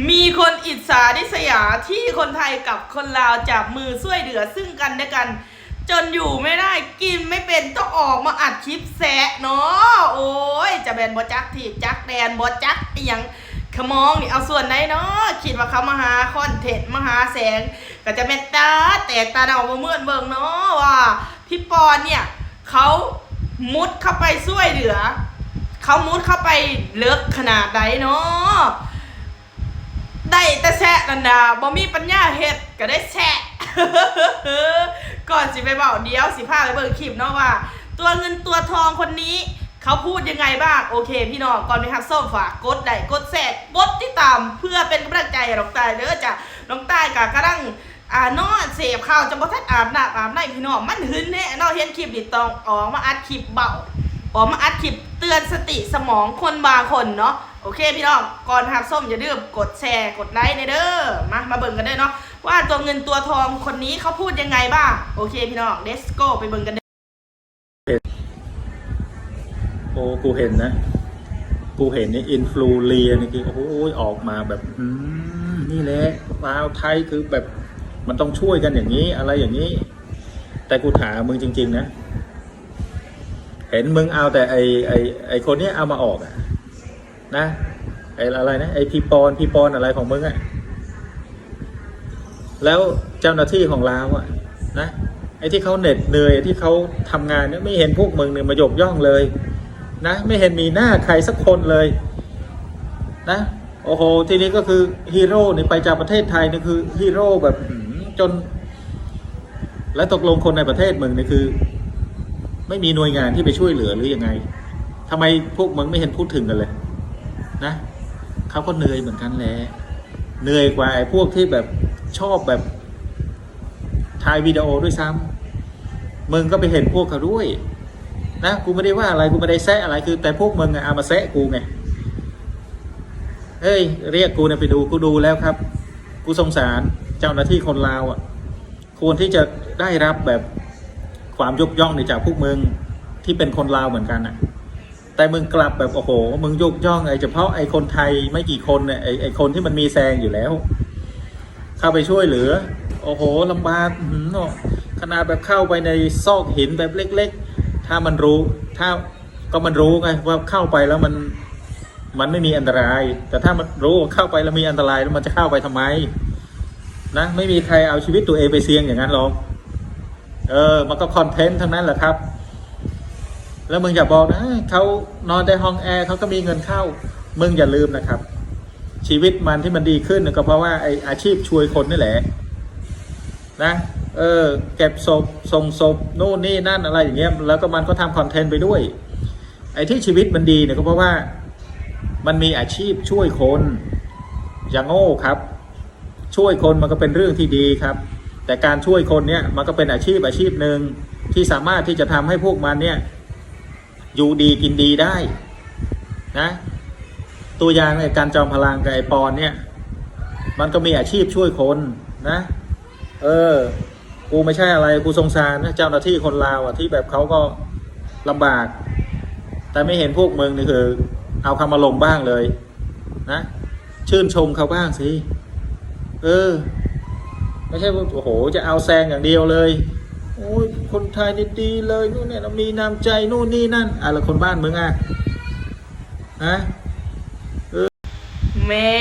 ມີຄົນອິດສາລິດສະຫຍາທີ່ຄົນໄທກັບຄົນລາວຈັບມືຊ່ວຍເຫຼືອຊຶ່ງກັນແລະກັນ ຈົນຢູ່ໄມ່ໄດ້ ກິນໄມ່ເປັນ ຕ້ອງອອກມາອັດຄລິບແຊະເນາະ. ໂອ້ຍ ຈະແມ່ນບໍ່ຈັກຖີບຈັກແດນ ບໍ່ຈັກອີ່ຫຍັງຂະມອງນີ້ ເອົາສ່ວນໃດເນາະ ຄິດວ່າເຂົາມາຫາຄອນເທັນ ມາຫາແສງ ກໍຈະແມ່ນຕາແຕກຕາເນົ່າບໍ່ເໝືອນເບິ່ງເນາະ ວ່າພີ່ປອນເນ່ຍ ເຂົາມຸດເຂົ້າໄປຊ່ວຍເຫຼືອ ເຂົາມຸດເຂົ້າໄປເລິກຂະໜາດໃດເນາະ. ໄດ້ແຕ່ແຊະນັ້ນນາ ບໍ່ມີປັນຍາເຮັດ ກໍໄດ້ແຊະ. ກ່ອນຊິໄປເວົ້າ ດຽວຊິພາໄປເບິ່ງຄລິບເນາະວ່າ ຕົວເງິນຕົວທອງຄົນນີ້ເຂົາພູດຍັງໄງບ້າງ. ໂອເຄພີ່ນ້ອງ ກ່ອນໄປຮັບຊົມ ຝາກກົດໄລ ກົດແຊ ກົດຕິດຕາມ ເພື່ອເປັນກຳລັງໃຈໃຫ້ນ້ອງຕ່າຍເດີຈ້າ. ນ້ອງຕ່າຍກໍກຳລັງ ອ່າ ນອນເສບເຂົ້າ ຈະບໍ່ທັນອາບນ້ຳອາບໃນພີ່ນ້ອງ ມັນຫຶນແທ້ເນາະ. ເຫັນຄລິບນີ້ຕ້ອງອອກມາອັດຄລິບເວົ້າ ອອກມາອັດຄລິບເຕືອນສະຕິສະໝອງຄົນບາງຄົນເນາະ. ໂອເຄພີ່ນ້ອງ ກ່ອນຮັບຊົມຢ່າລືມກົດແຊ ກົດໄລແດ່ເດີ. ມາ ມາເບິ່ງກັນເດີເນາະ ວ່າຕົວເງິນຕົວທອງຄົນນີ້ເຂົາພູດຍັງໄງບ້າງ. ໂອເຄພີ່ນ້ອງ let's go ໄປເບິ່ງກັນເດີ. ໂອ້ ກູເຫັນນະ ກູເຫັນນີ້ ອິນຟລູເອນເຊີນີ້ຄື ໂອ້ຍ ອອກມາແບບ ອືມ ນີ້ແຫຼະ ລາວໄທຄືແບບ ມັນຕ້ອງຊ່ວຍກັນຢ່າງນີ້ ອະໄລຢ່າງນີ້. ແຕ່ກູຖາມມຶງຈິງໆນະ ເຫັນມຶງເອົາແຕ່ໄອ້ ໄອ້ ໄອ້ຄົນເນີ້ຍເອົາມາອອກອະ ນະ ໄອ້ອະໄລນະ ໄອ້ພີ່ປອນ ພີ່ປອນອະໄລຂອງມຶງອະ ແລ້ວເຈົ້າໜ້າທີ່ຂອງລາວອະນະ ໄອ້ທີ່ເຂົາເໜັດເໜື່ອຍ ທີ່ເຂົາທຳງານເນຍ ໄມ່ເຫັນພວກມຶງນີ້ມາຍົກຍ້ອງເລີຍນະ ໄມ່ເຫັນມີໜ້າໃຄສັກຄົນເລີຍນະ. ໂອ້ໂຫ ທີນີ້ກໍຄືຮີໂຣນີ້ໄປຈາກປະເທດໄທນີ້ຄືຮີໂຣແບບ ອືມ ຈົນ ແລ້ວຕົກລົງຄົນໃນປະເທດມຶງນີ້ຄື ໄມ່ມີໜ່ວຍງານທີ່ໄປຊ່ວຍເຫຼືອ ຫຼື ຍັງໄງ? ທຳໄມພວກມຶງໄມ່ເຫັນພູດເຖິງກັນເລີຍນະ? ເຂົາກໍເໜື່ອຍເໝືອນກັນແຫຼະ ເໜື່ອຍກວ່າໄອ້ພວກທີ່ແບບ ຊອບແບບ ຖ່າຍວິດີໂອດ້ວຍຊ້ຳ. ມຶງກໍໄປເຫັນພວກເຂົາດ້ວຍນະ ກູບໍ່ໄດ້ວ່າອະໄລ ກູບໍ່ໄດ້ແຊະອະໄລ ຄືແຕ່ພວກມຶງອະເອົາມາແຊະກູໄງ. ເອີຍ ຮຽກກູນະໄປດູ ກູດູແລ້ວຄັບ ກູສົງສານເຈົ້າໜ້າທີ່ຄົນລາວອະ ຄວນທີ່ຈະໄດ້ຮັບແບບຄວາມຍົກຍ້ອງນີ້ຈາກພວກມຶງທີ່ເປັນຄົນລາວເໝືອນກັນນະ ແຕ່ມຶງກັບແບບ ໂອ້ໂຫ ມຶງຍົກຍ້ອງໄອ້ສະເພາະໄອ້ຄົນໄທໄມ່ກີ່ຄົນເນຍ ໄອ້ ໄອ້ຄົນທີ່ມັນມີແຮງຢູ່ແລ້ວ ເຂົ້າໄປຊ່ວຍເຫຼືອ ໂອ້ໂຫ ລຳບາກ ອືມ ເນາະ ຂະໜາດແບບເຂົ້າໄປໃນຊອກຫີນແບບເລັກໆ ຖ້າມັນຮູ້ ຖ້າ ກໍມັນຮູ້ໄງວ່າເຂົ້າໄປແລ້ວມັນ ມັນໄມ່ມີອັນຕະລາຍ ແຕ່ຖ້າມັນຮູ້ວ່າເຂົ້າໄປແລ້ວມີອັນຕະລາຍ ແລ້ວມັນຈະເຂົ້າໄປທຳໄມນະ? ໄມ່ມີໃຄເອົາຊີວິດຕົວເອງໄປສ່ຽງຢ່າງນັ້ນຫຼອກ. ເອີ ມັນກໍຄອນເທັນທັງນັ້ນແຫຼະຄັບ. ແລ້ວມຶງຢ່າບອກນະ ເຂົານອນແຕ່ຫ້ອງແອ ເຂົາກໍມີເງິນເຂົ້າ. ມຶງຢ່າລືມນະຄັບ ຊີວິດມັນທີ່ມັນດີຂຶ້ນກໍເພາະວ່າໄອ້ອາຊີບຊ່ວຍຄົນນີ້ແຫຼະນະ. ເອີ ເກັບສົບ ສົ່ງສົບ ໂນ່ນນີ້ນັ້ນ ອະໄລຢ່າງເງຍ ແລ້ວກໍມັນກໍທຳຄອນເທັນໄປດ້ວຍ. ໄອ້ທີ່ຊີວິດມັນດີເນຍ ກໍເພາະວ່າມັນມີອາຊີບຊ່ວຍຄົນ. ຢ່າໂງ່ຄັບ ຊ່ວຍຄົນມັນກໍເປັນເລື່ອງທີ່ດີຄັບ ແຕ່ການຊ່ວຍຄົນເນຍ ມັນກໍເປັນອາຊີບ ອາຊີບໜຶ່ງທີ່ສາມາດທີ່ຈະທຳໃຫ້ພວກມັນເນຍ ຢູ່ດີກິນດີໄດ້ນະ. ຕົວຢ່າງ ໄອ້ກັນ ຈອມພະລັງ ກັບໄອ້ປອນເນຍ ມັນກໍມີອາຊີບຊ່ວຍຄົນນະ. ເອີ ກູໄມ່ໃຊ່ອະໄລ ກູສົງສານນະ ເຈົ້າໜ້າທີ່ຄົນລາວອະ ທີ່ແບບເຂົາກໍລຳບາກ ແຕ່ໄມ່ເຫັນພວກມຶງນີ້ຄືເອົາເຂົາມາລົງບ້າງເລີຍນະ ຊື່ນຊົມເຂົາບ້າງຊິ. ເອີ ໄມ່ໃຊ່ວ່າ ໂອ້ໂຫ ຈະເອົາແຊງຢ່າງດຽວເລີຍ ໂອ້ຍ ຄົນໄທນີ້ດີເລີຍ ໂນ່ນນີ້ ມີນ້ຳໃຈ ໂນ່ນນີ້ນັ້ນ ອະ ແລ້ວຄົນບ້ານມຶງອະ ຮະ? ເອີ ແມ້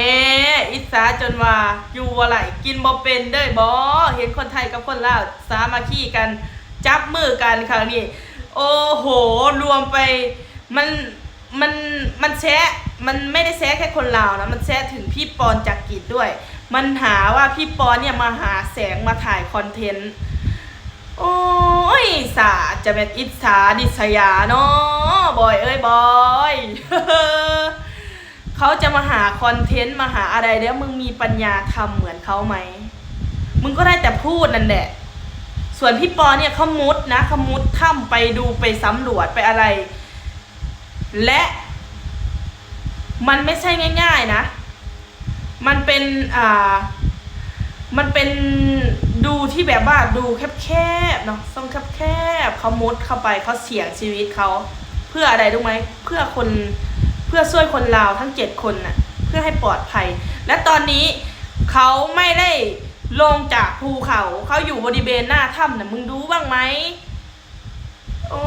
ອິດສາຈົນວ່າຢູ່ບໍ່ໄຫຼ ກິນບໍ່ເປັນເດີ້ບໍ? ເຫັນຄົນໄທກັບຄົນລາວສາມັກຄີກັນ ຈັບມືກັນຄັ້ງນີ້ ໂອ້ໂຫ ລວມໄປ ມັນ ມັນ ມັນແຊະ ມັນໄມ່ໄດ້ແຊະແຄ່ຄົນລາວນະ ມັນແຊະເຖິງພີ່ປອນຈັກກິດດ້ວຍ. ມັນຫາວ່າພີ່ປອນເນຍມາຫາແສງ ມາຖ່າຍຄອນເທັນ. ໂອ້ຍ ສາ ຈະແມ່ນອິດສາລິດສະຫຍາເນາະ ບອຍເອີຍບອຍ. ເຂົາຈະມາຫາຄອນເທັນ ມາຫາອະໄລ ແລ້ວມຶງມີປັນຍາທຳເໝືອນເຂົາໄໝ? ມຶງກໍໄດ້ແຕ່ພູດນັ້ນແຫຼະ. ສ່ວນພີ່ປອນເນຍ ເຂົາມຸດນະ ເຂົາມຸດຖ້ຳໄປ ດູໄປສຳຫຼວດໄປອະໄລ ແລະ ມັນໄມ່ໃຊ່ງ່າຍໆນະ ມັນເປັນ ອ່າ ມັນເປັນ ດູທີ່ແບບວ່າ ດູແຄບໆເນາະ ຊ່ອງແຄບໆ ເຂົາມຸດເຂົ້າໄປ ເຂົາສ່ຽງຊີວິດເຂົາ ເພື່ອອະໄລຮູ້ໄໝ? ເພື່ອຄົນ ເພື່ອຊ່ວຍຄົນລາວທັງເຈັດຄົນນະ ເ ພື່ອໃຫ້ປອດໄພ ແລະ ຕອນນີ້ເຂົາໄມ່ໄດ້ລົງຈາກພູເຂົາ ເຂົາຢູ່ບໍລິເວນໜ້າຖ້ຳນະ ມຶງດູບ້າງໄໝ? ໂອ້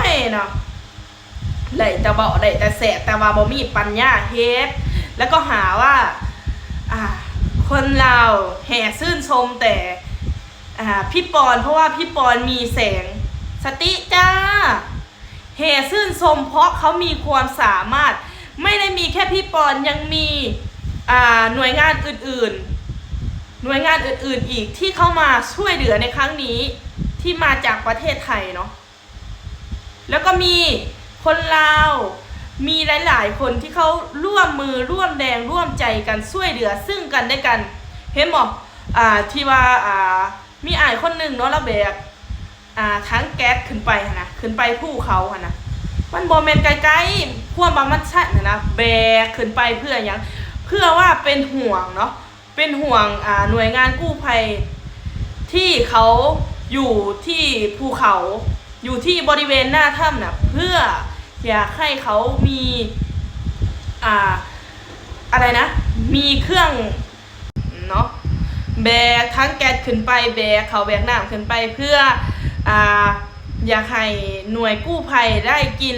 ຍເນາະ ໄດ້ແຕ່ເວົ້າ ໄດ້ແຕ່ແຊະ ແຕ່ວ່າບໍ່ມີປັນຍາເຮັດ ແລ້ວກໍຫາວ່າ ອ່າ ຄົນລາວແຫ່ຊື່ນຊົມແຕ່ ອ່າ ພີ່ປອນ ເພາະວ່າພີ່ປອນມີແສງ ສະຕິຈ້າ ແຫ່ຊື່ນຊົມເພາະເຂົາມີຄວາມສາມາດ ໄມ່ໄດ້ມີແຄ່ພີ່ປອນ ຍັງມີ ອ່າ ໜ່ວຍງານອື່ນໆ ໜ່ວຍງານອື່ນໆອີກທີ່ເຂົ້າມາຊ່ວຍເຫຼືອໃນຄັ້ງນີ້ ທີ່ມາຈາກປະເທດໄທເນາະ ແລ້ວກໍມີຄົນລາວ ມີຫຼາຍໆຄົນທີ່ເຂົາຮ່ວມມືຮ່ວມແຮງຮ່ວມໃຈກັນ ຊ່ວຍເຫຼືອຊຶ່ງກັນແລະກັນ ເຫັນບໍ່? ອ່າ ທີ່ວ່າ ອ່າ ມີອ້າຍຄົນໜຶ່ງເນາະ ລາວແບກ ອ່າ ຖັງແກັສຂຶ້ນໄປຫັ້ນນະ ຂຶ້ນໄປພູເຂົາຫັ້ນນະ ມັນບໍ່ແມ່ນໃກ້ໆ ຄວາມວ່າມັນຊັນຫັ້ນນະ ແບກຂຶ້ນໄປເພື່ອຫຍັງ? ເພື່ອວ່າເປັນຫ່ວງເນາະ ເປັນຫ່ວງ ອ່າ ໜ່ວຍງານກູ້ໄພທີ່ເຂົາຢູ່ທີ່ພູເຂົາ ຢູ່ທີ່ບໍລິເວນໜ້າຖ້ຳນະ ເພື່ອຢາກໃຫ້ເຂົາມີ ອ່າ ອະໄລນະ ມີເຄື່ອງ ເນາະ ແບກຖັງແກັສຂຶ້ນໄປ ແບກເຂົ້າແບກນ້ຳຂຶ້ນໄປ ເພື່ອ ອ່າ ຢາກໃຫ້ໜ່ວຍກູ້ໄພໄດ້ກິນ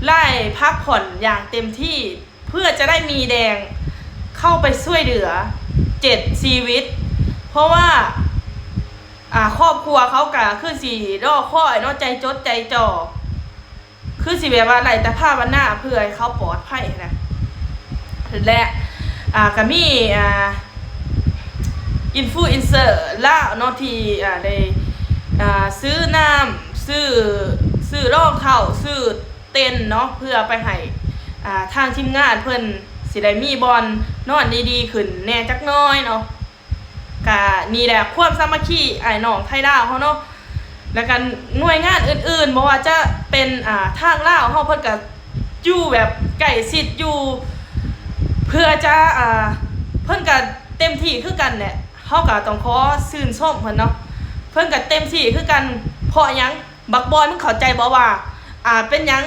ໄດ້ພັກຜ່ອນຢ່າງເຕັມທີ່ ເພື່ອຈະໄດ້ມີແຮງເຂົ້າໄປຊ່ວຍເຫຼືອເຈັດຊີວິດ ເພາະວ່າ ອ່າ ຄອບຄົວເຂົາກະຄືຊິລໍຄອຍເນາະ ໃຈຈົດໃຈຈ່ອ ຄືຊິແບບວ່າໄດ້ແຕ່ພາວະນາເພື່ອໃຫ້ເຂົາປອດໄພນະ ແລະ ອ່າ ກະມີ ອ່າ ອິນຟລູເອັນເຊີລາວເນາະ ທີ່ ອ່າ ໄດ້ ອ່າ ຊື້ນ້ຳ ຊື້ ຊື້ຮອງເທົ້າ ຊື້ເຕັນເນາະ ເພື່ອໄປໃຫ້ ອ່າ ທາງທີມງານເພິ່ນຊິໄດ້ມີບ່ອນນອນດີໆຂຶ້ນແດ່ຈັກໜ້ອຍເນາະ. ກະນີ້ແຫຼະ ຄວາມສາມັກຄີອ້າຍນ້ອງໄທລາວເຮົາເນາະ ແລ້ວກະໜ່ວຍງານອື່ນໆ ບໍ່ວ່າຈະເປັນ ອ່າ ທາງລາວເຮົາ ເພິ່ນກະຢູ່ແບບໃກ້ຊິດຢູ່ ເພື່ອຈະ ອ່າ ເພິ່ນກະເຕັມທີ່ຄືກັນແຫຼະ ເຮົາກະຕ້ອງຂໍຊື່ນຊົມເພິ່ນເນາະ ເພິ່ນກະເຕັມທີ່ຄືກັນ ເພາະຫຍັງ? ບັກບອຍ ມຶງເຂົ້າໃຈບໍ່ວ່າ ອ່າ ເປັນຫຍັງ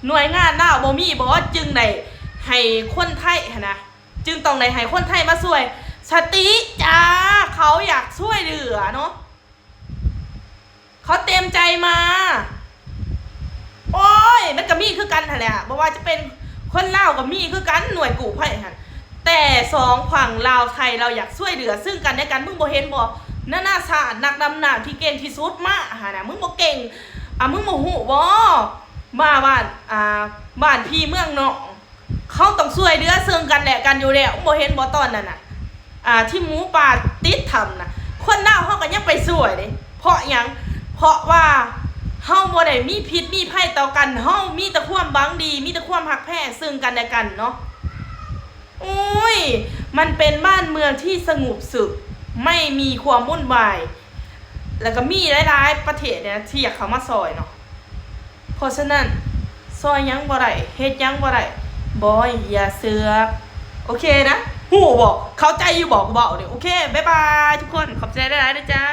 ໜ່ວຍງານລາວບໍ່ມີບໍ່ ຈຶ່ງໄດ້ໃຫ້ຄົນໄທຫັ້ນນະ ຈຶ່ງຕ້ອງໄດ້ໃຫ້ຄົນໄທມາຊ່ວຍ. ສະຕິຈ້າ ເຂົາຢາກຊ່ວຍເຫຼືອເນາະ ເຂົາເຕັມໃຈມາ. ໂອ້ຍ ມັນກະມີຄືກັນຫັ້ນແຫຼະ ບໍ່ວ່າຈະເປັນຄົນລາວກະມີຄືກັນ ໜ່ວຍກູ້ໄພຫັ້ນ ແຕ່ສອງຝັ່ງລາວໄທ ລາວຢາກຊ່ວຍເຫຼືອຊຶ່ງກັນແລະກັນ. ມຶງບໍ່ເຫັນບໍ່ ນານາຊາດ ນັກດຳນ້ຳທີ່ເກັ່ງທີ່ສຸດມາຫັ້ນນະ ມຶງບໍ່ເກັ່ງ ອ່າ ມຶງບໍ່ຮູ້ບໍ່ ມາບ້ານ ອ່າ ບ້ານພີ່ເມືອງນ້ອງ ເຂົາຕ້ອງຊ່ວຍເຫຼືອເຊິ່ງກັນແລະກັນຢູ່ແລ້ວ ບໍ່ເຫັນບໍ່ຕອນນັ້ນນະ ອ່າ ທີ່ໝູປ່າຕິດຖ້ຳນະ ຄົນລາວເຮົາກໍຍັງໄປຊ່ວຍເດ້. ເພາະຫຍັງ? ເພາະວ່າເຮົາບໍ່ໄດ້ມີພິດມີໄພຕໍ່ກັນ ເຮົາມີແຕ່ຄວາມຫວັງດີ ມີແຕ່ຄວາມຮັກແພງເຊິ່ງກັນແລະກັນເນາະ. ໂອ້ຍ ມັນເປັນບ້ານເມືອງທີ່ສະຫງົບສຸກ ໄມ່ມີຄວາມວຸ່ນວາຍ ແລ້ວກໍມີຫຼາຍໆປະເທດເນຍທີ່ຢາກເຂົ້າມາຊ່ອຍເນາະ. ເພາະສະນັ້ນ ຊ່ອຍຫຍັງບໍ່ໄດ້ ເຮັດຫຍັງບໍ່ໄດ້ ບອຍຢ່າເສືອກ ໂອເຄນະ? ຮູ້ບໍ່? ເຂົ້າໃຈຢູ່ບໍ່ ກູເວົ້ານີ້? ໂອເຄ ບາຍບາຍທຸກຄົນ ຂອບໃຈຫຼາຍໆເດີຈ້າ.